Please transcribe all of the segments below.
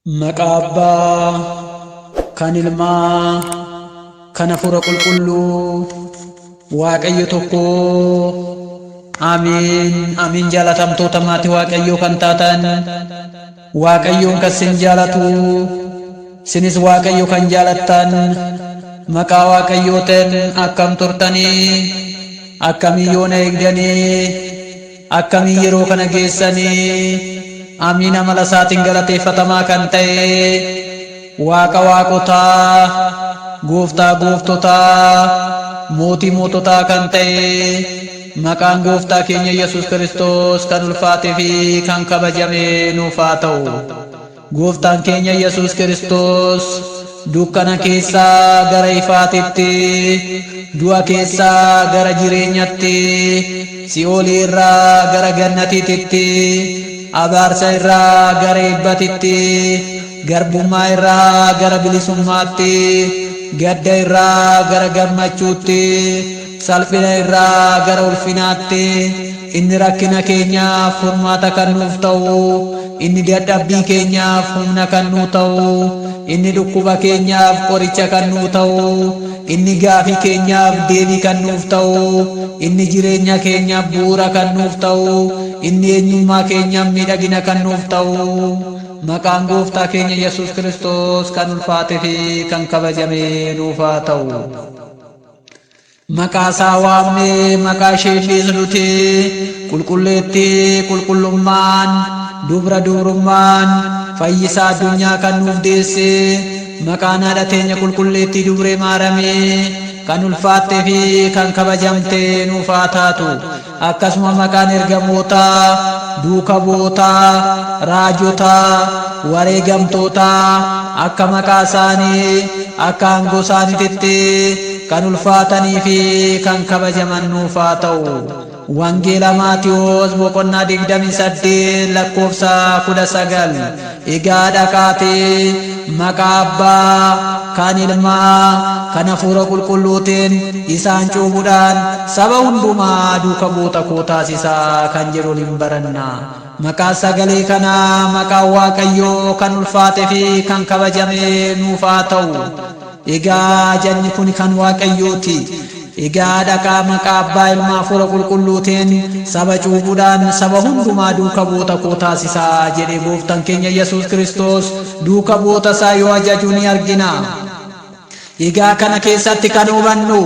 Maqaa Abbaa, kan Ilmaa, kan Hafuura Qulqulluu, Waaqayyo tokkoo. Amiin. Amiin. Jaalatamtoota maatii Waaqayyoo kan taatan, Waaqayyoon kan sin jaalatu, sinis Waaqayyo kan jaalattan, maqaa Waaqayyootiin akkam turtanii, akkamii yoona eegdanii, akkamii yeroo kana geessanii? Amiin. Amala isaatiin galateeffatamaa kan ta'e, Waaqa waaqotaa, gooftaa gooftotaa, mootii moototaa kan ta'e, maqaan gooftaa keenya Yesus Kiristoos kan ulfaatee fi kan kabajame nuuf haa ta'u. Gooftaan keenya Yesus Kiristoos dukkana keessaa gara ifaatitti, du'a keessaa gara jireenyatti, si'oolii irraa gara gannatiitti, abaarsa irraa gara eebbatitti, garbummaa irraa gara bilisummaatti, gadda irraa gara gammachuutti, salphina irraa gara ulfinaatti, inni rakkina keenyaaf furmaata kan nuuf ta'u, inni dadhabbii keenyaaf humna kan nuu ta'u, inni dhukkuba keenyaaf qoricha kan nuu ta'u, inni gaafii keenyaaf deebii kan nuuf ta'u, inni jireenya keenyaaf bu'uura kan nuuf ta'u, inni eenyummaa keenyaaf miidhagina kan nuuf ta'u, maqaan gooftaa keenya Yesus Kiristoos kan ulfaatee fi kan kabajame nuuf haa ta'u. Maqaa isaa waamnee maqaa ishee dhiisnuti, qulqulleettii qulqullummaan, dubra dubrummaan, fayyisaa addunyaa kan nuuf deesse, maqaan haadha teenya qulqulleettii dubree Maaramee kan ulfaattee fi kan kabajamte nuuf haa taatu. Akkasuma maqaan ergamootaa, duuka bu'ootaa, raajotaa, wareegamtootaa akka maqaa isaanii akka aangoo isaaniititti kan ulfaatanii fi kan kabajaman nuuf haa ta'u. Wangeela Maatiyoos boqonnaa 28 lakkoofsa 19. Egaa dhaqaatii maqaa Abbaa, kan Ilmaa, kan Hafuura Qulqulluutiin isaan cuuphuudhaan saba hundumaa duuka bu'oota koo taasisaa kan jedhu waliin baranna. Maqaa sagalee kanaa, maqaan Waaqayyoo kan ulfaate fi kan kabajame nuuf haa ta'u. Egaa ajajni kun kan Waaqayyooti. Egaa dhaqaa maqaa Abbaa, Ilmaa, Hafuura Qulqulluutiin saba cuuphuudhaan saba hundumaa duuka bu'oota koo taasisaa jedhee gooftaan keenya Yesus Kiristoos duuka bu'oota isaa yoo ajaju ni argina. Egaa kana keessatti kan hubannu,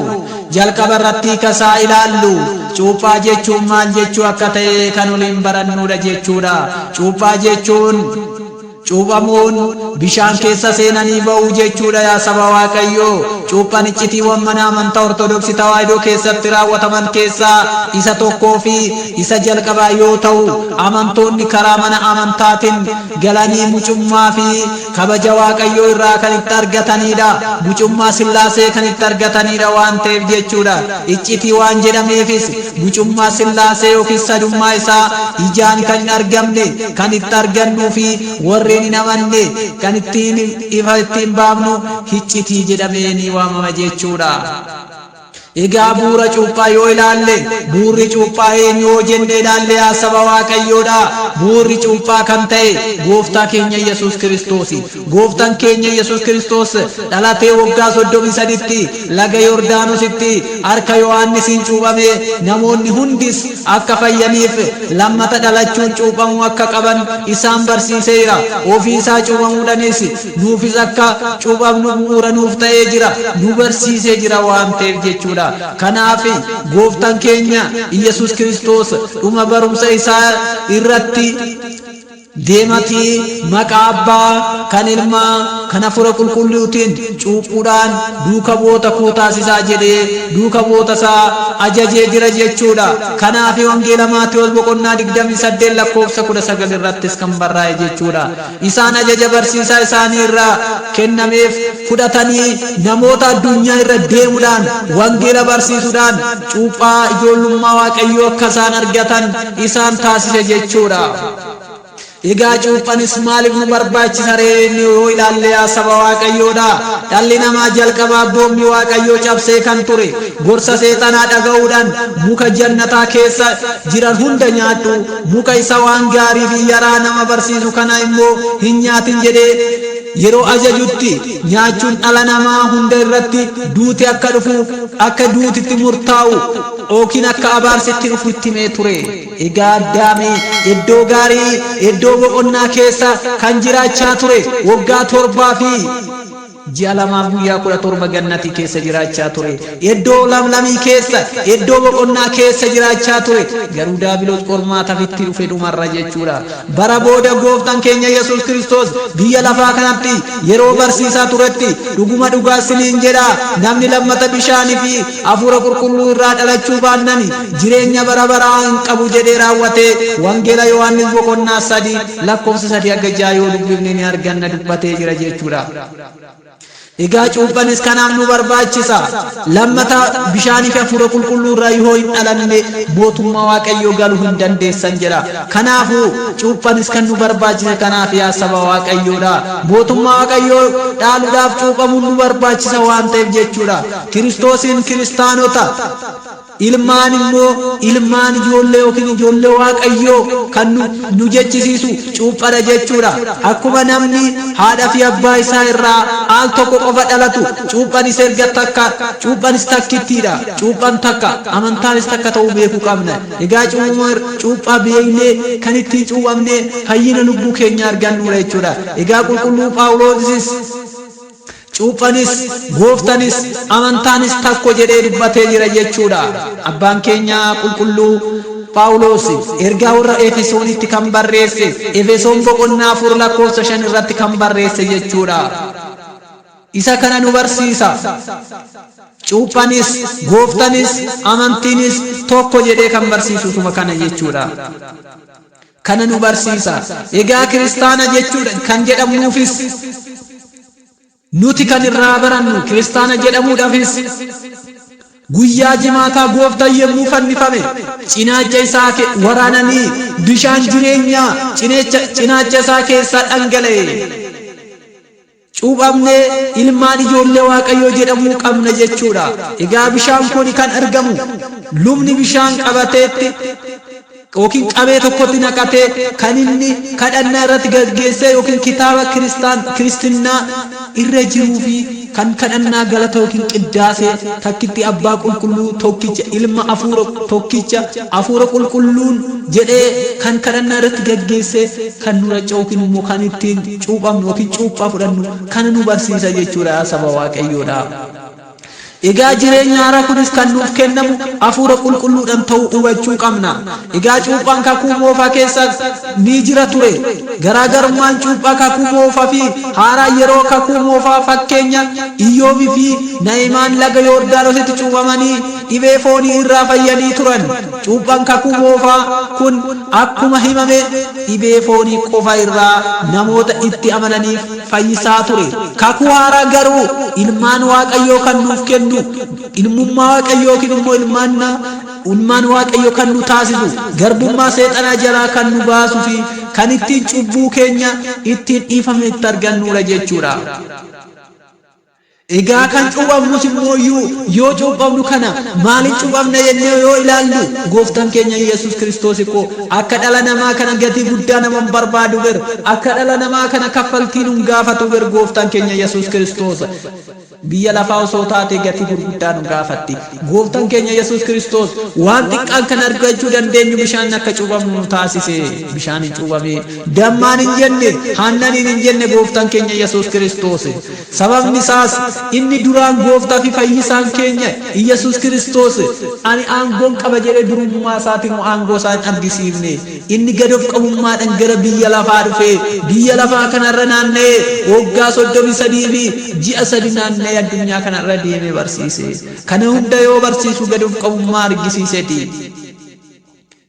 jalqaba irratti hiika isaa ilaallu, cuuphaa jechuun maal jechuu akka ta'e kan waliin barannuudha jechuudha. Cuuphaa jechuun cuuphamuun bishaan keessa seenanii ba'uu jechuudha, yaa saba Waaqayyoo. Cuuphaan iccitiiwwan mana amantaa Ortodoksii Tawaahidoo keessatti raawwataman keessaa isa tokkoo fi isa jalqabaa yoo ta'u, amantoonni karaa mana amantaatiin galanii mucummaa fi kabaja Waaqayyoo irraa kan itti argatanidha. Mucummaa Sillaasee kan itti argatanidha waan ta'eef jechuudha. Iccitii waan jedhameefis mucummaa Sillaasee yookiin sadummaa isaa ijaan kan hin argamne kan itti argannuu fi warreen hin amanne kan ittiin ifa ittiin baafnu iccitii jedhamee ni waamama jechuudha. Egaa bu'uura cuuphaa yoo ilaalle, bu'uurri cuuphaa eenyu yoo jenne ilaalle, yaa saba Waaqayyoodha. Bu'uurri cuuphaa kan ta'e gooftaa keenya Yesus Kiristoosi. Gooftaan keenya Yesus Kiristoos dhalatee waggaa 33tti laga Yordaanositti harka Yohaannisiin cuuphame. Namoonni hundis akka fayyaniif lammata dhalachuun cuuphamuu akka qaban isaan barsiiseera. Ofii isaa cuuphamuudhaanis nuufis akka cuuphamnu bu'uura nuuf ta'ee jira. Nu barsiisee jira waan ta'eef jechuudha. Kanaaf gooftaan keenya Yesus Kiristoos dhuma barumsa isaa irratti, "Deematii maqaa Abbaa, kan Ilmaa, kan Hafuura Qulqulluutiin cuuphuudhaan duuka bu'oota koo taasisaa" jedhee duuka bu'oota isaa ajajee jira jechuudha. Kanaaf Wangeela Maatiyoos boqonnaa 28 lakkoofsa 19 irrattis kan barraa'e jechuudha. Isaan ajaja barsiisaa isaanii irraa kennameef fudhatanii namoota addunyaa irra deemuudhaan wangeela barsiisuudhaan cuuphaa ijoollummaa Waaqayyoo akka isaan argatan isaan taasise jechuudha. Egaa cuuphanis maaliif nu barbaachisa ree yoo ilaalle yaa saba Waaqayyoodha. Dhalli namaa jalqaba abboommii Waaqayyoo cabsee kan ture gorsa seexanaa dhaga'uudhaan muka jannataa keessa jiran hunda nyaadhu, muka isa waan gaarii fi yaraa nama barsiisu kana immoo hin nyaatin jedhee yeroo ajajutti nyaachuun dhala namaa hunda irratti duuti akka dhufu, akka duutitti murtaa'u yookiin akka abaarsitti dhufu itti himee ture. Egaa Addaami iddoo gaarii, iddoo boqonnaa keessa kan jiraachaa ture waggaa 7 fi ji'a 2f guyyaa 17 gannatii keessa jiraachaa ture. Iddoo lamlamii keessa, iddoo boqonnaa keessa jiraachaa ture. Garuu daabiloos qormaataf itti dhufe dhumarra jechuudha. Bara booda Gooftan keenya Yesuus Kiristoos biyya lafaa kanatti yeroo barsiisaa turetti, dhuguma dhugaa siniin jedha, namni lammata bishaanii fi Hafuura Qulqulluu irraa dhalachuu baannani jireenya bara baraa hin qabu jedhee raawwatee Wangeela Yohaannis boqonnaa 3 lakkoofsa 3 hanga 6 yoo dubbifne ni arganna dubbatee jira jechuudha. Egaa cuuphanis kanaaf nu barbaachisa. Lammata bishaanii fi Hafuura Qulqulluu irraa yoo hin dhalanne mootummaa Waaqayyoo galuu hin dandeessan jedha. Kanaafuu cuuphanis kan nu barbaachise kanaaf yaa saba Waaqayyoodha. Mootummaa Waaqayyoo dhaaluudhaaf cuuphamuun nu barbaachisa waan ta'eef jechuudha. Kiristoosiin kiristaanota, ilmaan immoo ilmaan ijoollee yookiin ijoollee Waaqayyoo kan nu jechisiisu cuuphadha jechuudha. Akkuma namni haadha fi abbaa isaa irraa al tokko qofa dhalatu, cuuphanis erga takka, cuuphanis takkittiidha. Cuuphan takka, amantaanis takka ta'uu beekuu qabna. Egaa cuuphaa beeknee kan ittiin cuuphamnee fayyina lubbuu keenyaa argannuudha jechuudha. Egaa Qulqulluu Phaawuloosis Cuuphanis, Gooftanis, amantaanis takko jedhee dubbatee jira jechuudha. Abbaan keenya Qulqulluu Phaawuloos ergaa warra Efesoonitti kan barreesse Efesoon boqonnaa 4 lakkoofsa 5 irratti kan barreesse jechuudha. Isa kana nu barsiisa. Cuuphanis, Gooftanis, amantiinis tokko jedhee kan barsiisu isuma kana jechuudha. Kana nu barsiisa. Egaa kiristaana jechuudha kan jedhamnuufis nuti kan irraa barannu kiristaana jedhamuudhaafis guyyaa jimaataa Gooftaan yommuu fannifame cinaacha isaa waraananii bishaan jireenyaa cinaacha isaa keessaa dhangala'e. Cuuphamnee ilmaan ijoollee Waaqayyoo jedhamuu qabna jechuudha. Egaa bishaan kun kan argamu lubni bishaan qabateetti yookiin qabee tokkotti naqatee kan inni kadhannaa irratti gaggeessee yookiin kitaaba kiristaan kiristinnaa irra jiruu fi kan kadhannaa galata yookiin qiddaasee takkitti abbaa qulqulluu tokkicha ilma afuura tokkicha afuura qulqulluun jedhee kan kadhannaa irratti gaggeessee kan nu racca'u yookiin immoo kan ittiin cuuphamnu yookiin cuuphaa fudhannu kana nu barsiisa jechuudha yaa saba Waaqayyoodha. Egaa jireenya haaraa kunis kan nuuf kennamu hafuura qulqulluudhaan ta'uu hubachuu qabna. Egaa cuuphaan kakuu moofaa keessa ni jira ture. Garaagarummaan cuuphaa kakuu moofaa fi haaraa yeroo kakuu moofaa fakkeenya Iyyoobii fi Na'imaan laga Yordaanositti cuuphamanii dhibee foonii irraa fayyanii turan. Cuuphaan kakuu moofaa kun akkuma himame dhibee foonii qofa irraa namoota itti amananiif fayyisaa ture. Kakuu haaraa garuu ilmaan Waaqayyoo kan nuuf kennu, ilmummaa Waaqayyoo yookiin immoo ilmaan ilmaan Waaqayyoo kan nu taasisu, garbummaa seexanaa jalaa kan nu baasu fi kan ittiin cubbuu keenya ittiin dhiifame itti argannuudha jechuudha. Egaa kan cuuphamnus immoo iyyuu yoo cuuphamnu kana maaliin cuuphamna jennee yoo ilaallu Gooftaan keenya Iyyasuus Kiristoos ikkoo akka dhala namaa kana gatii guddaa nama hin barbaadu ber, akka dhala namaa kana kaffaltii nun gaafatu ber Gooftaan keenya Iyyasuus Kiristoos. Biyya lafaa osoo taatee gatii gurguddaa nu gaafatti. Gooftaan keenya Iyyasuus Kiristoos waan xiqqaan kan argachuu dandeenyu bishaan akka cuuphamnu nu taasise. Bishaan hin cuuphamee dammaan hin jenne, haannaniin hin jenne Gooftaan keenya Iyyasuus Kiristoos. Sababni isaas inni duraan Gooftaa fi Fayyisaan keenya Iyyasuus Kiristoos ani aangoon qaba jedhee durummaa isaatiin aangoo isaa hin argisiifne. Inni gad of qabummaadhaan gara biyya lafaa dhufee biyya lafaa kanarra naanna'ee waggaa 33 fi ji'a 3 naanna'ee addunyaa kanarra deemee barsiise. Kana hunda yoo barsiisu gad of qabummaa argisiiseti.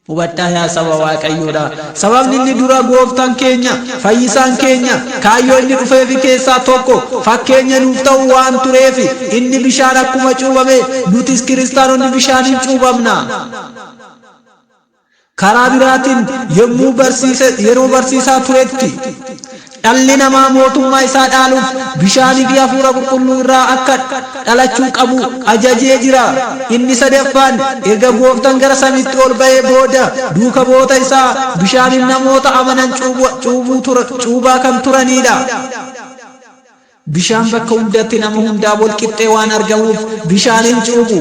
Hubadhaa yaa saba Waaqayyoodha. Sababni inni dura Gooftaan keenya, Fayyisaan keenya, kaayyoo inni dhufeefi keessaa tokko fakkeenya nuuf ta'uu waan tureefi inni bishaan akkuma cuuphame nutis kiristaanonni bishaaniin cuuphamna. Karaa biraatiin yommuu barsiise yeroo barsiisaa turetti dhalli namaa mootummaa isaa dhaaluuf bishaanii fi hafuura qulqulluu irraa akka dhalachuu qabu ajajee jira. Inni sadaffaan erga gooftaan gara samiitti ol ba'ee booda duuka bu'oota isaa bishaaniin namoota amanan cuubaa kan turanidha. Bishaan bakka hundatti nama hundaa wal qixxee waan argamuuf bishaaniin cuuphu.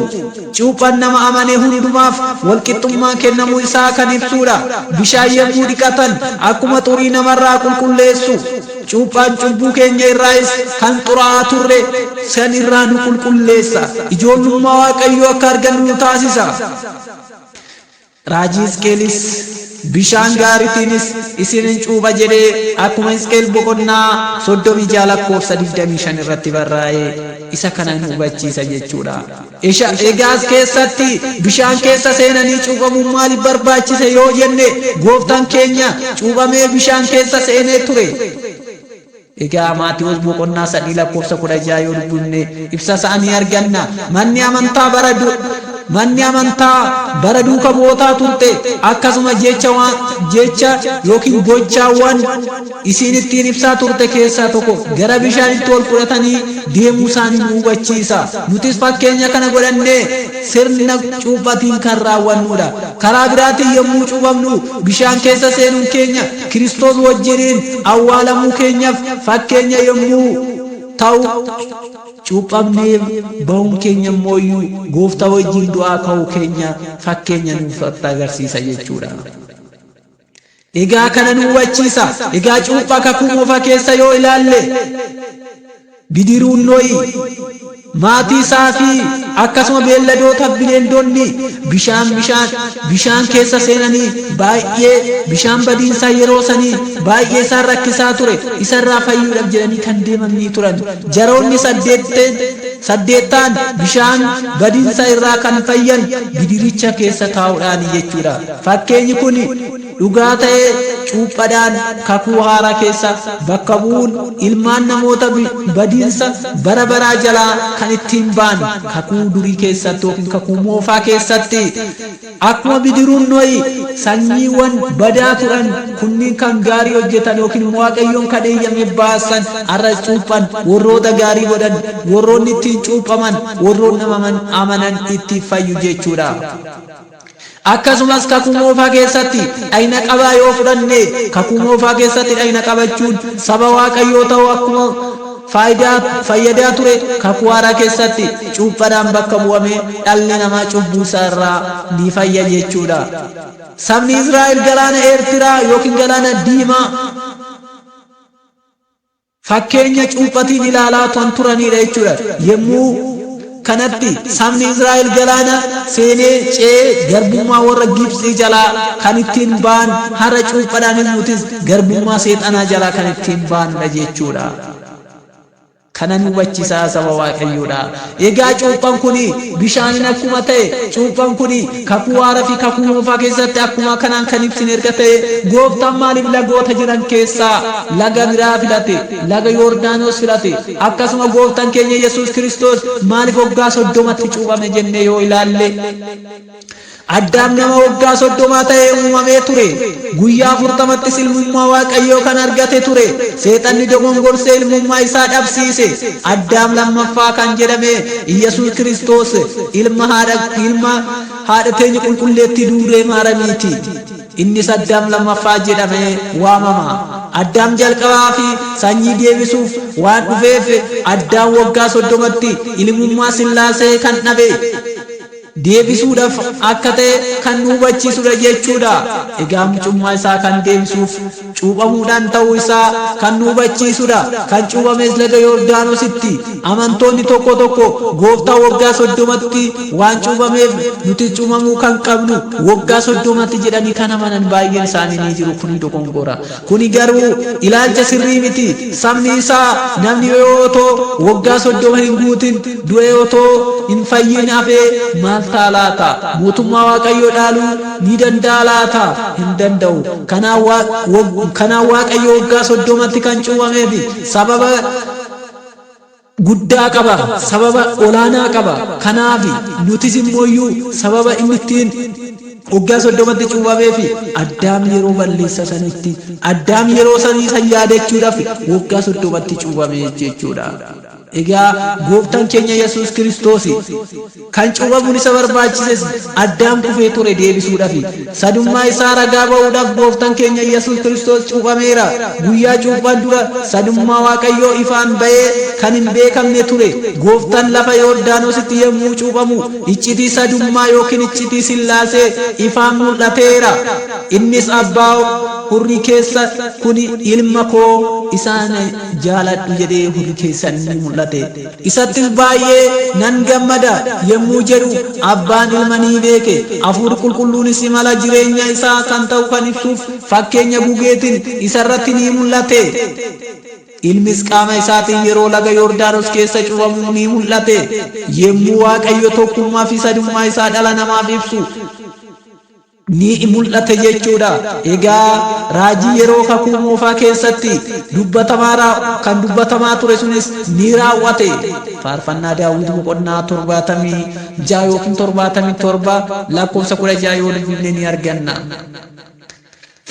Cuuphaan nama amane hundumaaf wal qixxummaan kennamuu isaa kan ibsuudha. Bishaan yommuu dhiqatan akkuma xurii namarraa qulqulleessu. Cuuphaan cubbuu keenya irraayis kan xuraa'aa turre san irraa nu qulqulleessa. Ijoollummaa Waaqayyoo akka argannu nu taasisa. Raajii Hisqeelis bishaan gaariitiinis isinin cuupha jedhee akkuma Hisqeel boqonnaa 36 lakkoofsa 25 irratti barraa'e isa kana nu hubachiisa jechuudha. Egaas keessatti bishaan keessa seenanii cuuphamuun maaliif barbaachise yoo jenne gooftaan keenya cuuphamee bishaan keessa seenee ture. Egaa Maatiwoos boqonnaa 3 lakkoofsa 16 yoo dubbifne ibsa isaa ni arganna. Manni amantaa bara manni amantaa bara duuka bu'ootaa turte akkasuma jecha waan jecha yookiin gochaawwan isiin ittiin ibsaa turte keessaa tokko gara bishaanitti ol fudhatanii deemuu isaanii nu hubachiisa. Nutis fakkeenya kana godhannee sirna cuuphatiin kan raawwannudha. Karaa biraatiin yommuu cuuphamnu bishaan keessa seenuun keenya Kiristoos wajjiniin awwaalamuu keenyaaf fakkeenya yommuu ta'u, cuuphamnee ba'uun keenya immoo iyyuu gooftaa wajjin du'aa ka'uu keenya fakkeenya nuuf agarsiisa jechuudha. Egaa kana nu hubachiisa. Egaa cuuphaa kakuu moofaa keessa yoo ilaalle bidiruun Nohi, maatii isaa fi akkasuma beelladootaaf bineeldonni bishaan bishaan bishaan keessa seenanii baay'ee bishaan badiinsaa yeroo sanii baay'ee isaan rakkisaa ture isarraa fayyuudhaaf jedhanii kan deeman ni turan. Jaroonni saddeettaan bishaan badiinsa irraa kan fayyan bidiricha keessa taa'uudhaani jechuudha. Fakkeenyi kun dhugaa ta'ee cuuphadhaan kakuu haaraa keessa bakka bu'uun ilmaan namoota badiinsa bara baraa jalaa kan ittiin ba'an kakuu durii keessatti yookiin kakuu moofaa keessatti akkuma bidiruun Nohi sanyiiwwan badaa turan kunniin kan gaarii hojjetan yookiin Waaqayyoon kan eeyyame baasan har'a cuuphan warroota gaarii godhan warroonni ittiin cuuphaman warroonni amanan ittiin fayyu jechuudha. Akkasumas kakuu moofaa keessatti dhayna qabaa yoo fudhanne kakuu moofaa keessatti dhayna qabachuun saba Waaqayyoo ta'uu akkuma faayidaa fayyadaa ture kakuu haaraa keessatti cuuphadhaan bakka bu'amee dhalli namaa cubbuu isaa irraa ni fayya jechuudha. Sabni Israa'el galaana Eertiraa yookiin galaana Diimaa fakkeenya cuuphatiin ilaalaa kan turanidha jechuudha. Yommuu kanatti sabni Israa'el galaana seenee ce'ee garbummaa warra Gibxii jalaa kan ittiin ba'an har'a cuuphadhaan nutis garbummaa seexanaa jalaa kan ittiin ba'anudha jechuudha. Kana nu hubachiisaa saba Waaqayyoodha. Egaa cuuphaan kun bishaaniin akkuma ta'e cuuphaan kun kakuu haaraa fi kakuu moofaa keessatti akkuma kanaan kan ibsine erga ta'e gooftaan maaliif lagoota jiran keessaa laga biraa filate, laga Yordaanos filate, akkasuma gooftaan keenya Yesuus Kiristoos maaliif waggaa 30tti cuuphame jennee yoo ilaalle Addaam nama waggaa 30 ta'ee uumamee ture. Guyyaa 40ttis ilmummaa Waaqayyoo kan argate ture. Seexanni dogongorsee ilmummaa isaa dhabsiise. Addaam lammaffaa kan jedhame Iyyasuus Kiristoos ilma haadha ilma haadha teenya qulqulleettii dubree Maaramiiti. Innis Addaam lammaffaa jedhamee waamama. Addaam jalqabaa fi sanyii deebisuuf waan dhufeef Addaam waggaa 30tti ilmummaa Sillaasee kan dhabe. deebisuudhaaf akka ta'e kan nu hubachiisudha jechuudha. Egaa mucummaa isaa kan deebisuuf cuuphamuudhaan ta'uu isaa kan nu hubachiisudha. Kan cuuphames laga Yordaanositti. Amantoonni tokko tokko gooftaa waggaa 30tti waan cuuphameef nuti cuuphamuu kan qabnu waggaa 30tti jedhanii kan amanan baay'een isaanii ni jiru. Kuni dogongora. Kuni garuu ilaalcha sirrii miti. Sabni isaa namni yoo otoo waggaa 30 hin guutin du'ee otoo hin fayyin hafee maal ta'a laata? Mootummaa Waaqayyoo dhaaluu ni danda'a laata? Hin danda'u. Kanaaf Waaqayyo waggaa 30tti kan cuuphameef sababa guddaa qaba, sababa olaanaa qaba. Kanaaf nutis immoo iyyuu sababa inni ittiin Waggaa 30tti cuuphameefi Addaam yeroo balleessa sanitti Addaam yeroo sanii san yaadachuudhaaf waggaa 30tti cuuphame jechuudha. Egaa gooftaan keenya Yesuus Kiristoos kan cuuphamuun isa barbaachises Addaam kufee ture deebisuudhafi. Sadummaa isaa ragaa ba'uudhaaf gooftaan keenya Yesuus Kiristoos cuuphameera. Guyyaa cuuphaan dura sadummaa Waaqayyoo ifaan ba'ee kan hin beekamne ture. Gooftaan lafa Yordaanositti yommuu cuuphamu iccitii sadummaa yookiin iccitii Sillaasee ifaan mul'ateera. Innis abbaa hurrii keessa kuni ilma koo isa ana jaaladhu jedhee hurrii keessa ni mul'ate. Isattis baay'ee nan gammada yommuu jedhu abbaan ilma ni beeke. Hafuurri qulqulluunis imala jireenya isaa kan ta'u kan ibsuuf fakkeenya gugeetiin isarratti ni mul'ate. Ilmis qaama isaatiin yeroo laga Yordaanos keessa cuuphamu ni mul'ate. Yommuu Waaqayyo tokkummaa fi sadummaa isaa dhala namaaf ibsu ni mul'ate jechuudha. Egaa raajii yeroo kakuu moofaa keessatti dubbatamaa kan dubbatamaa ture sunis ni raawwate. Faarfannaa Daawit boqonnaa 76 yookiin 77 lakkoofsa 16 yoo dubbifne ni arganna.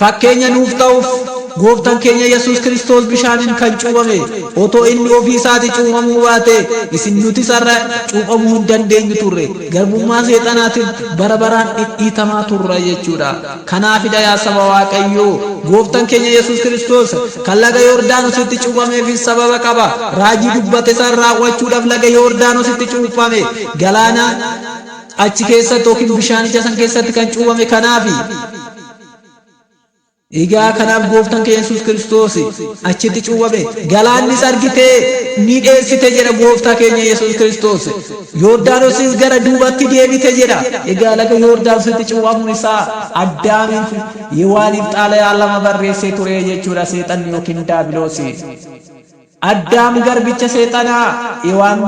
Fakkeenya nuuf ta'uuf Gooftan keenya Yesuus Kiristoos bishaaniin kan cuuphame otoo inni ofii isaati cuuphamuu baate isin nutis har'a cuuphamuu hin dandeenyu turre. Garbummaa seexanaatiin bara baraan dhidhiitamaa turra jechuudha. Kanaafidha yaa saba Waaqayyoo Gooftan keenya Yesuus Kiristoos kan laga Yordaanositti cuuphameefis sababa qaba. Raajii dubbate san raawwachuudhaaf laga Yordaanositti cuuphame. Galaana achi keessatti yookiin bishaanicha san keessatti kan cuuphame kanaafi. Egaa kanaaf gooftan keenya Yesuus Kiristoos achitti cuuphame. Galaannis argitee ni dheessite jedha gooftaa keenya Yesuus Kiristoos. Yordaanosis gara duubatti deebite jedha. Egaa laga Yordaanositti cuuphamuun isaa Addaamiif Hewaaniif xaalayaa lama barreessee ture jechuudha seexanni yookiin daabiloosi. Addaam garbicha seexanaa, Hewaan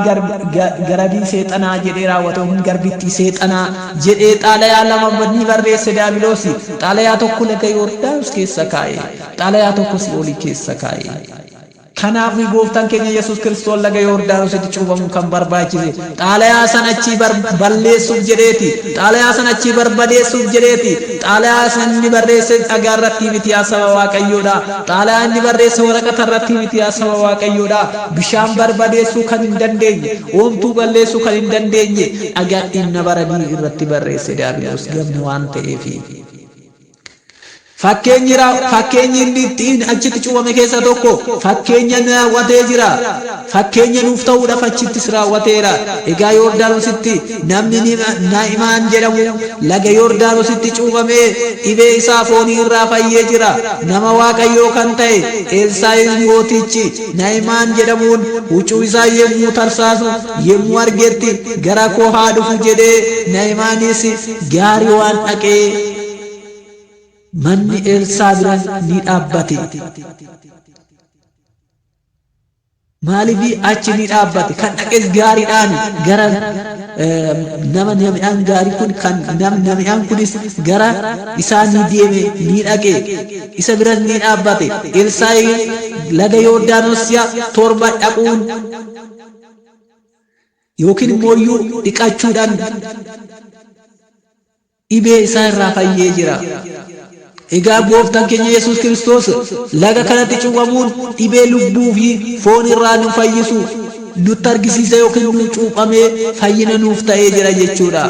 garabii seexanaa jedhee raawwate yookiin garbittii seexanaa jedhee xaalayaa lama ni barreesse daabiloosi. Xaalayaa tokko laga Yordaanos keessa kaa'e. Xaalayaa tokko si'oolii keessa kaa'e. Kanaaf gooftaan keenya Yesuus Kiristoos laga Yordaanositti cuuphamuun kan barbaachise xaalayaa san achii balleessuuf jedheeti. Xaalayaa san achii barbadeessuuf jedheeti. Xaalayaa san inni barreesse dhagaa irratti miti yaa saba Waaqayyoodha. Xaalayaa inni barreesse waraqata irratti miti yaa saba Waaqayyoodha. Bishaan barbadeessuu kan hin dandeenye, oomtuu balleessuu kan hin dandeenye dhagaa dhimna baradii irratti barreesse Diyaabiloos gamna waan ta'eefi. Fakkeenyi fakkeenyi inni ittiin achitti cuuphame keessa tokko fakkeenya raawwatee jira. Fakkeenya nuuf ta'uudhaaf achittis raawwateera. Egaa Yordaanositti namni Naa'imaan jedhamu laga Yordaanositti cuuphamee dhibee isaa foonii irraa fayyee jira. Nama Waaqayyoo kan ta'e Elsaa'is mootichi Naa'imaan jedhamuun huccuu isaa yommuu tarsaasu yommuu argetti gara koo haa dhufu jedhee Naa'imaanis gaarii waan dhaqee manni Elsaa bira ni dhaabbate. Maaliif achi ni dhaabbate? Kan dhaqes gaariidhaan gara nama nami'aan gaarii kun kan nami'aan kunis gara isaa ni deeme ni dhaqe isa biras ni dhaabbate. Elsaa'i laga Yordaanos si'a 7 dhaquun yookiin immoo iyyuu dhiqachuudhaan dhibee isaa irraa fayyee jira. Egaa gooftaan keenya Yesuus Kiristoos laga kanatti cuuphamuun dhibee lubbuu fi foon irraa nu fayyisu nutti argisiisa yookiin nu cuuphamee fayyina nuuf ta'ee jira jechuudha.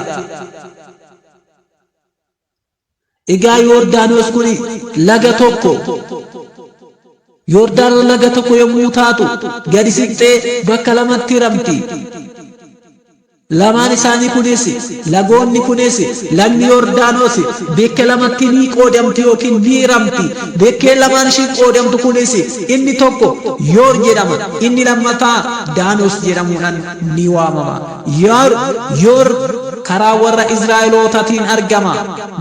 Egaa Yordaanos kun laga tokko. Yordaanos laga tokko yommuu taatu gadi siqxee bakka lamatti hiramti. Lamaan isaanii kunis lagoonni kunis lagni Yordaanos bakka lamatti ni qoodamti yookiin ni hiramti. Bakkee lamaan ishiin qoodamtu kunis inni tokko Yoor jedhama. Inni lammataa Daanos jedhamuudhaan ni waamama. Yoor karaa warra Israa'elootatiin argama.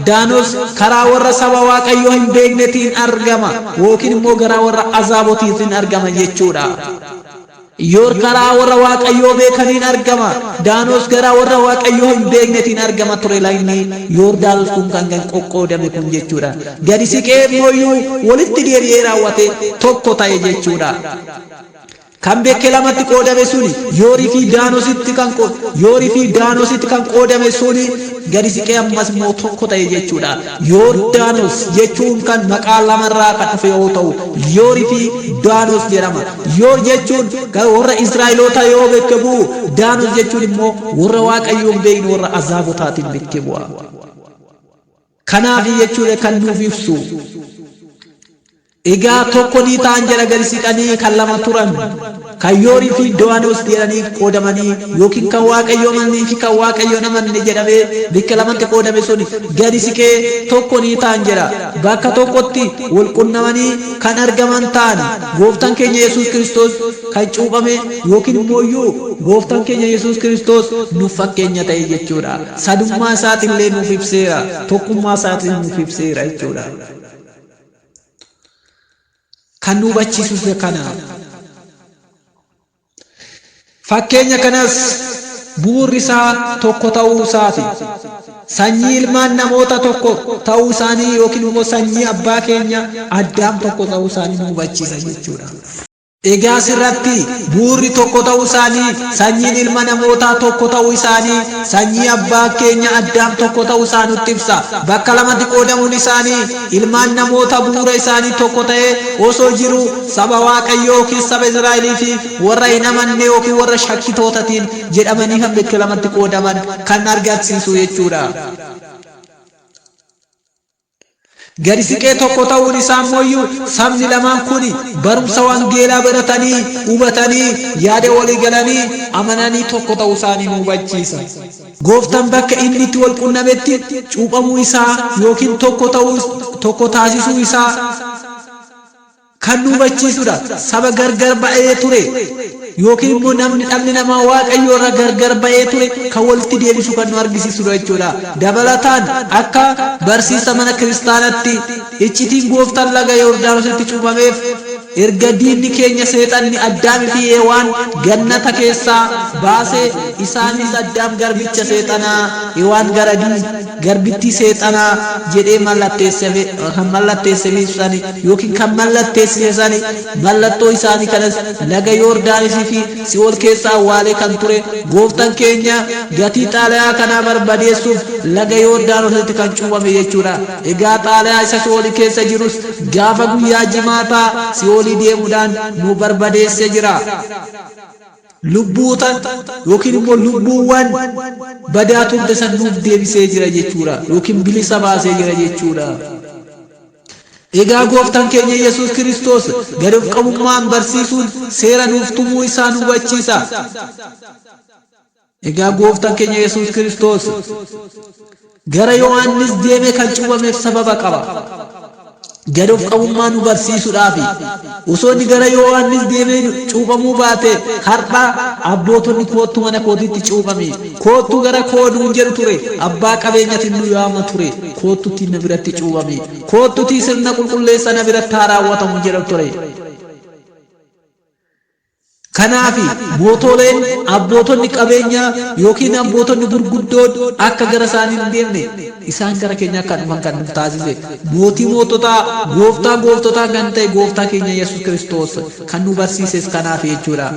Daanos karaa warra saba Waaqayyoo hin beeknetiin argama yookiin immoo garaa warra azaabotiitiin argama jechuudha. Yoor karaa warra Waaqayyoo beekaniin argama. Daanos garaa warra Waaqayyoo hin beeknetiin argama ture lagni Yordaanos kun kan qoqqoodame kun jechuudha. Gadi siqee immoo walitti deebi'ee raawwate tokko ta'e jechuudha. Kan bekke lamatti qoodame suni Yoorii fi Daanositti kan Yoorii fi Daanositti kan qoodame suni gadi siqee ammas immoo tokko ta'e jechuudha. Yoordaanos jechuun kan maqaa lamarraa kan dhufe yoo ta'u, Yoorii fi Daanos jedhama. Yoor jechuun kan warra Israa'eloota yoo bekke bu'u, Daanos jechuun immoo warra Waaqayyoon beekne warra Azaabotaatiin bekke bu'a. Kanaaf jechuudha kan nuuf ibsu. Egaa tokko ni ta'an jedha gadi siqanii kan lama turan, kan Yoorii fi Do'anos jedhanii qoodamanii yookiin kan Waaqayyo amananii fi kan Waaqayyo hin amanne jedhamee bakka lamatti qoodame sun gadi siqee tokko ni ta'an jedha. Bakka tokkotti wal qunnamanii kan argaman ta'an Gooftaan keenya Yesuus Kiristoos kan cuuphame yookiin immoo iyyuu Gooftaan keenya Yesuus Kiristoos nuuf fakkeenya ta'e jechuudha. Sadummaa isaatillee nuuf ibseera, tokkummaa isaatiin nuuf ibseera jechuudha. Kan nu hubachiisus kana. Fakkeenya kanas bu'uurri isaa tokko ta'uu isaati. Sanyii ilmaan namoota tokko ta'uu isaanii yookiin immoo sanyii abbaa keenya Addaam tokko ta'uu isaanii nu hubachiisa jechuudha. Egaa asirratti bu'uurri tokko ta'uu isaanii, sanyiin ilma namootaa tokko ta'uu isaanii, sanyii abbaa keenya Addaam tokko ta'uu isaa nutti ibsa. Bakka lamatti qoodamuun isaanii ilmaan namoota bu'uura isaanii tokko ta'ee osoo jiruu saba Waaqayyoo yookiin saba Israa'elii fi warra hin amanne yookiin warra shakkitootatiin jedhamanii kan bakka lamatti qoodaman kan argarsiisu jechuudha. Gadi siqee tokko ta'uun isaa immoo sabni lamaan kun barumsa wangeelaa baratanii, hubatanii, yaada walii galanii, amananii tokko ta'uu isaanii nu hubachiisa. Gooftaan bakka inni itti wal qunnametti cuuphamuu isaa yookiin tokko ta'uu tokko taasisuu isaa kan nu hubachiisudha. Saba gargar ba'ee ture yookiin immoo namni dhalli namaa Waaqayyo irra gargar ba'ee ture kan walitti deebisu kan nu argisiisudha jechuudha. Dabalataan akka barsiisa mana kiristaanatti iccitiin Gooftaan laga Yordaanositti cuuphameef erga diinni keenya seexanni Addaamii fi Hewaan gannata keessaa baasee isaanis Addaam garbicha seexanaa, Hewaan garadii garbittii seexanaa jedhee kan mallatteesseef sani yookiin kan mallatteessise sani mallattoo isaanii kanas laga Yordaanisii fi Si'ool keessa awwaalee kan ture Gooftaan keenya gatii xaalayaa kanaa barbadeessuuf laga Yordaanositti kan cuuphame jechuudha. Egaa xaalayaa isa Si'oolii keessa jirus gaafa guyyaa jimaataa Si'oolii deemuudhaan nu barbadeessee jira. Lubbuuta yookiin immoo lubbuuwwan badaa turte san nuuf deebisee jira jechuudha yookiin bilisa baasee jira jechuudha. Egaa Gooftaan keenya Yesuus Kiristoos gad of qabummaan barsiisuun seera nuuf tumuu isaa nu hubachiisa. Egaa Gooftaan keenya Yesuus Kiristoos gara Yohaannis deemee kan cuuphameef sababa qaba. Gad of qabummaa nu barsiisuudhaafi. Osoo inni gara Yohaannis deemee cuuphamuu baate har'a abbootonni koottu mana kootiitti cuuphami, koottu gara koo nuun jedhu ture, abbaa qabeenyatiin nu yaama ture, koottutti na biratti cuuphami, koottutii sirna qulqulleessa na biratti haa raawwatamu jedhu ture. Kanaaf mootoleen, abbootonni qabeenyaa yookiin abbootonni gurguddoon akka gara isaanii hin deemne isaan gara keenya akka dhufan kan nu taasise mootii moototaa, gooftaa gooftotaa kan ta'e Gooftaa keenya Yesuus Kiristoos kan nu barsiises kanaaf jechuudha.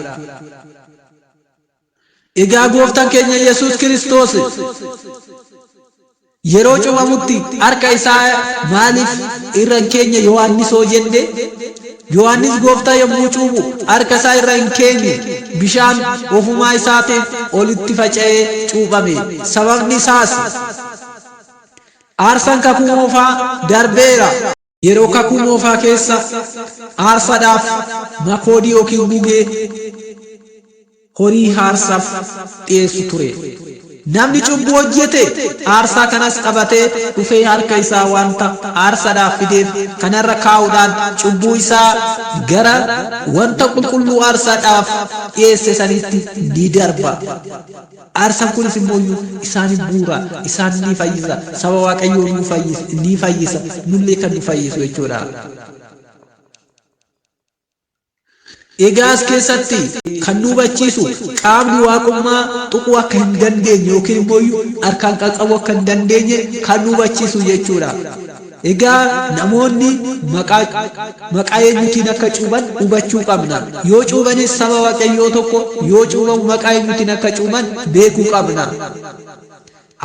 Egaa Gooftaan keenya Yesuus Kiristoos yeroo cuuphamutti harka isaa maaliif irra hin keenye Yohaannisoo jenne? Yohaannis Gooftaa yommuu cuuphu harka isaa irra hin keenye, bishaan ofumaa isaatiin olitti faca'ee cuuphame. Sababni isaas aarsaan kakuu moofaa darbeera. Yeroo kakuu moofaa keessa aarsadhaaf makoodii yookiin gugee horii aarsaaf dhiyeessu ture. Namni cubbuu hojjete aarsaa kanas qabatee dhufee harka isaa wanta aarsadhaaf fideef kanarra kaa'uudhaan cubbuu isaa gara wanta qulqulluu aarsadhaaf dhiyeesse sanitti ni darba. Aarsaan kunis immoo isaan bu'uura, isaan ni fayyisa, saba Waaqayyoo ni fayyisa, nullee kan nu fayyisu jechuudha. Egaa as keessatti kan nu hubachiisu qaamni waaqummaa tuquu akka hin dandeenye yookiin immoo harkaan qaqqabuu akka hin dandeenye kan nu hubachiisu jechuudha. Egaa namoonni maqaa maqaa eenyutiin akka cuuban hubachuu qabna. Yoo cuubanis saba Waaqayyoo tokko yoo cuubamu maqaa eenyutiin akka cuuban beekuu qabna.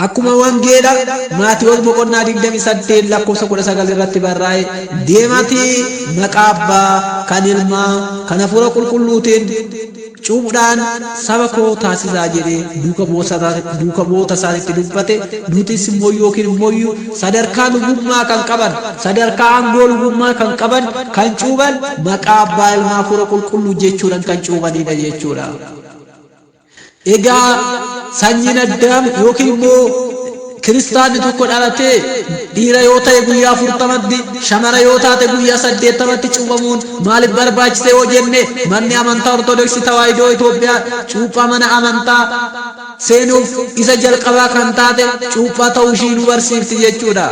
Akkuma Wangeela Maatiwoos boqonnaa 28 lakkoofsa 19 irratti barraa'e, deematii maqaa Abbaa, kan Ilmaa, kan Hafuura Qulqulluutiin cuuphuudhaan saba koo taasisaa jedhee duuka bu'oota isaanitti dubbate, nutis immoo yookiin immoo sadarkaa lubummaa kan qaban, sadarkaa aangoo lubummaa kan qaban, kan cuuban maqaa Abbaa, Ilmaa, Hafuura Qulqulluu jechuudhaan kan cuubanidha jechuudha. Egaa sanyiin Addaam yookiin immoo kiristaanni tokko dhalatee dhiira yoo ta'e guyyaa 40tti, shamara yoo taate guyyaa 80tti cuuphamuun maaliif barbaachise yoo jenne, manni amantaa Ortodoksii Tawaahidoo Itoophiyaa cuuphaa mana amantaa seenuuf isa jalqabaa kan taate cuuphaa ta'uu ishii nu barsiifti jechuudha.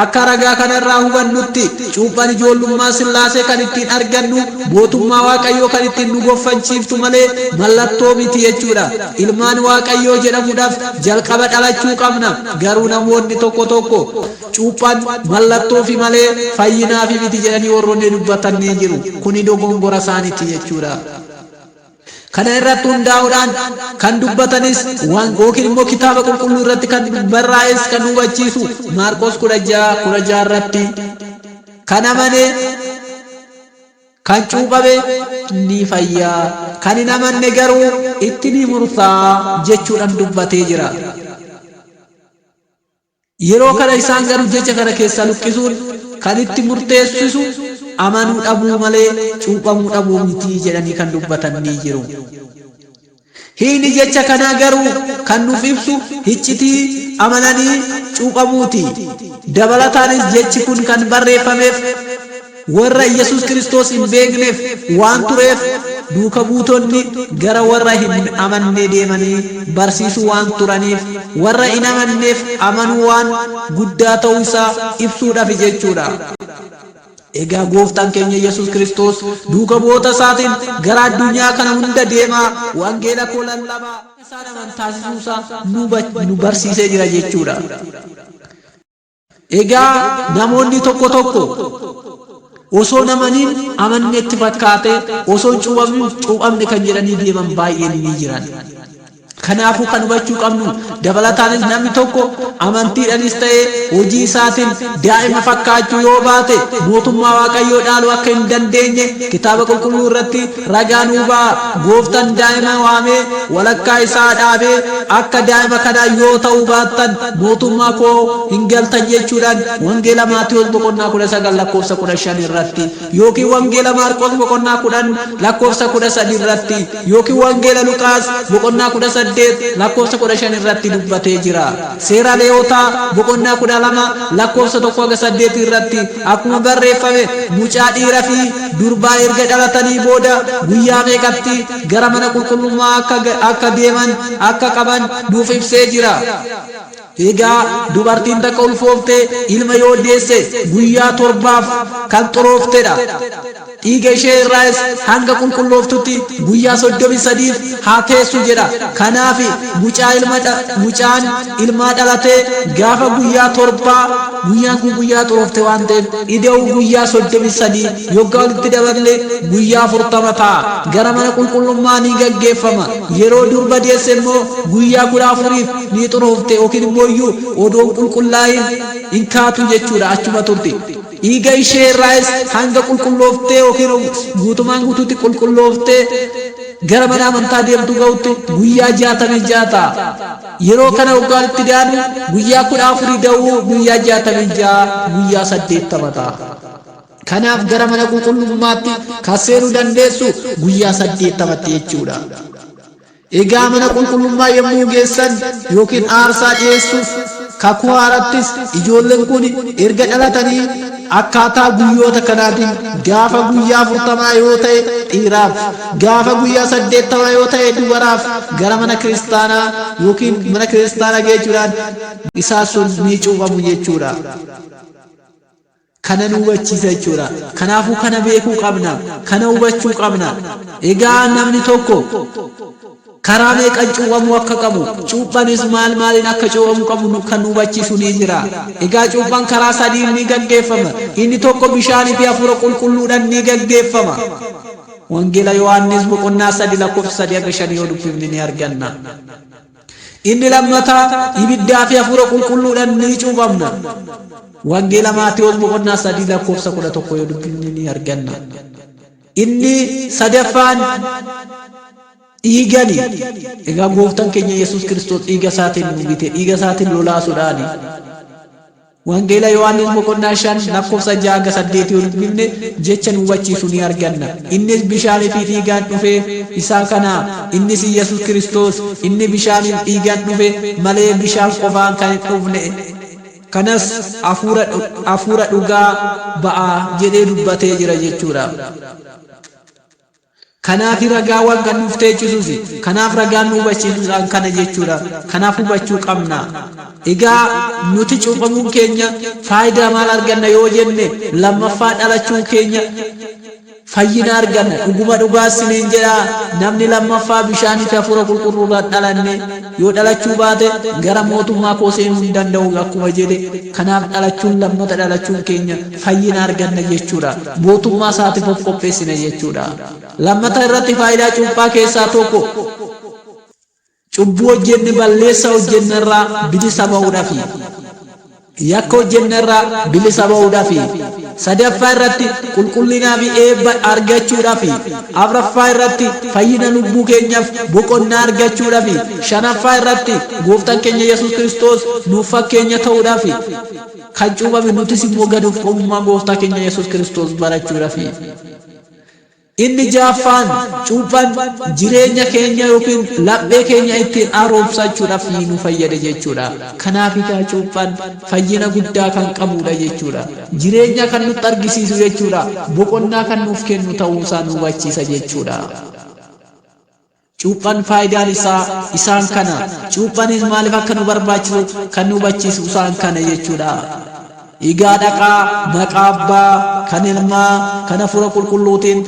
Akka ragaa kanarraa hubannutti cuuphaan ijoollummaa Sillaasee kan ittiin argannu mootummaa Waaqayyoo kan ittiin nu goffanchiiftu malee mallattoo miti jechuudha. Ilmaan Waaqayyoo jedhamuudhaaf jalqaba dhalachuu qabna. Garuu namoonni tokko tokko cuuphaan mallattoofi malee fayyinaafi miti jedhanii warroonni dubbatan ni jiru. Kuni dogongora isaaniiti jechuudha. Kana irratti hundaa'uudhaan kan dubbatanis waan yookiin immoo kitaaba qulqulluu irratti kan barraa'es kan hubachiisu Maarqos 16 16 irratti kan amane kan cuuphame ni fayya, kan hin amanne garuu itti ni murtaa'a jechuudhaan dubbatee jira. Yeroo kana isaan garuu jecha kana keessaa luqqisuun kan itti murteessisu amanuu dhabuu malee cuuphamuu dhabuu miti jedhanii kan dubbatan ni jiru. Hiikni jecha kanaa garuu kan nuuf ibsu hiccitii amananii cuuphamuuti. Dabalataanis jechi kun kan barreeffameef warra Iyyasuus Kiristoos hin beekneef waan tureef duuka buutonni gara warra hin amannee deemanii barsiisuu waan turaniif warra hin amanneef amanuu waan guddaa ta'uu isaa ibsuudhafi jechuudha. Egaa Gooftaan keenya Iyyasuus Kiristoos duuka bu'oota isaatiin gara addunyaa kana hunda deemaa wangeela koo lallabaa akka isaan aman taasisuu isaa nu barsiisee jira jechuudha. Egaa namoonni tokko tokko osoo hin amaniin amanne itti fakkaatee osoo hin cuuphamin cuuphamne kan jedhanii deeman baay'een ni jiran. Kanaafuu kan hubachuu qabnu dabalataanis namni tokko amantiidhanis ta'ee hojii isaatiin daa'ima fakkaachuu yoo baate mootummaa Waaqayyoo dhaaluu akka hin dandeenye kitaaba qulqulluu irratti ragaa nuu ba'a. Gooftaan daa'ima waamee walakkaa isaa dhaabee akka daa'ima kanaa yoo ta'uu baattan mootummaa koo hin galtan jechuudhaan Wangeela Maatiwoos boqonnaa 19 lakkoofsa 15 irratti yookiin Wangeela Maarqos boqonnaa 10 lakkoofsa 13 irratti yookiin Wangeela Luqaas boqonnaa 18 lakkoofsa 15 irratti dubbatee jira. Seera Leewotaa boqonnaa 12 lakkoofsa 1 haga 8 irratti akkuma barreeffame mucaa dhiira fi durbaa erga dhalatanii booda guyyaa meeqatti gara mana qulqullummaa akka deeman akka qaban nuuf ibsee jira. Egaa dubartiin takka ulfooftee ilma yoo deesse guyyaa torbaaf kan xurooftedha. Dhiiga ishee irraayis hanga qulqullooftutti guyyaa 33f haa teessu jedha. Kanaaf mucaa ilma mucaan ilmaa dhalatee gaafa guyyaa torbaa guyyaan kun guyyaa xuroofte waan ta'eef ida'uu guyyaa 33 yoggaa walitti daballe guyyaa 40 ta'a. Gara mana qulqullummaa ni gaggeeffama. Yeroo durba deesse immoo guyyaa 14f ni xuroofte yookiin immoo iyyuu odoo hin qulqullaa'in hin kaatu jechuudha achuma turti. Dhiiga ishee irraayis hanga qulqullooftee yookiin guutumaan guutuutti qulqullooftee gara mana amantaa deemtu ga'utti guyyaa 66 ta'a. Yeroo kana waggaan itti daanu guyyaa 14 da'uu guyyaa 66 guyyaa 80 ta'a. Kanaaf gara mana qulqullummaatti kan seenuu dandeessu guyyaa 80tti jechuudha. Egaa mana qulqullummaa yommuu geessan yookiin aarsaa dhi'eessuuf kakuu haarattis ijoolleen kun erga dhalatanii akkaataa guyyoota kanaatiin gaafa guyyaa afurtamaa yoo ta'e dhiiraaf, gaafa guyyaa saddeettamaa yoo ta'e dubaraaf gara mana kiristaanaa yookiin mana kiristaanaa geechuudhaan isaa sun ni cuuphamu jechuudha. Kana nu hubachiisa jechuudha. Kanaafuu kana beekuu qabna. Kana hubachuu qabna. Egaa namni tokko Karaa meeqan cuuphamuu akka qabu, cuuphanis maal maaliin akka cuuphamuu qabu kan nu hubachiisu ni jira. Egaa cuuphaan karaa sadiin ni gaggeeffama. Inni tokko bishaanii fi hafuura qulqulluudhaan ni gaggeeffama. Wangeela Yohaannis boqonnaa 3 lakkoofsa 3 hanga 5 yoo dubbifne ni arganna. Inni lammataa ibiddaa fi hafuura qulqulluudhaan ni cuuphamna. Wangeela Maatewos boqonnaa 3 lakkoofsa 11 yoo dubbifne ni arganna. Inni sadaffaan dhiigani. Egaa gooftaan keenya Yesuus Kiristoos dhiiga isaatiin nu bite, dhiiga isaatiin lolaasuudhaani. Wangeela Yohaannis boqonnaa 5 lakkoofsa 6 hanga 8 yoo dubbifne jecha nu hubachiisu ni arganna. Innis bishaanii fi dhiigaan dhufe isaa kana, innis Yesuus Kiristoos, inni bishaaniif dhiigaan dhufe malee bishaan qofaan kan hin dhufne. Kanas hafuura dhugaa ba'a jedhee dubbatee jira jechuudha. Kanaaf ragaawwan kan nuuf teechisuus, kanaaf ragaan nu hubachiisuudhaan kana jechuudha. Kanaaf hubachuu qabna. Egaa nuti cuuphamuun keenya faayidaa maal arganna yoo jenne, lammaffaa dhalachuun keenya fayyina arganna. Dhuguma dhugaa isiniin jedha, namni lammaffaa bishaanii fi hafuura qulqulluudhaan dhalanne yoo dhalachuu baate gara mootummaa koo seenuu hin danda'u akkuma jedhe. Kanaaf dhalachuun, lammata dhalachuun keenya fayyina arganna jechuudha. Mootummaa isaatiif of qopheessina jechuudha. Lammata irratti faayidaa cuuphaa keessaa tokko cubbuu hojjenne, balleessa hojjenne irraa bilisa ba'uudhaafi. Yakka hojjenne irraa bilisa ba'uudhaafi. Sadaffaa irratti qulqullinaa fi eebba argachuudhaafi. Afraffaa irratti fayyina lubbuu keenyaaf boqonnaa argachuudhaafi. Shanaffaa irratti gooftaan keenya Yesuus Kiristoos nuuf fakkeenya ta'uudhaafi. Kan cuuphame nutis immoo gad of qabummaa gooftaa keenya Yesuus Kiristoos barachuudhaafi. Inni ja'affaan cuuphaan jireenya keenya yookiin laphee keenya ittiin haaromsachuudhaaf nu fayyada jechuudha. Kanaaf egaa cuuphaan fayyina guddaa kan qabudha jechuudha. Jireenya kan nutti argisiisu jechuudha. Boqonnaa kan nuuf kennu ta'uusaa nu hubachiisa jechuudha. Cuuphaan faayidaan isaa isaan kana. Cuuphaanis maaliif akka nu barbaachisu kan nu hubachiisu isaan kana jechuudha. Egaa dhaqaa maqaa Abbaa, kan Ilmaa, kan Hafuura Qulqulluutiin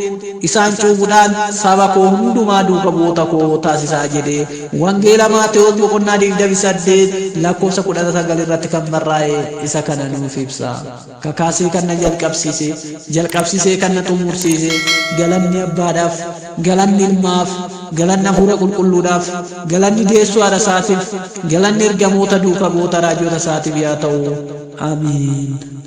isaan cuuphuudhaan saba koo hundumaa duuka bu'oota koo taasisaa jedhee Wangeela Maatewos boqonnaa 28 lakkoofsa 19 irratti kan barraa'e isa kana nuuf ibsa. Kakaasee kan na jalqabsiise, jalqabsiisee kan na xumursiise, galanni Abbaadhaaf, galanni Ilmaaf, galanni Hafuura Qulqulluudhaaf, galanni deessuu haadha isaatiif, galanni ergamoota duuka bu'oota raajota isaatiif yaa ta'u. Amiin.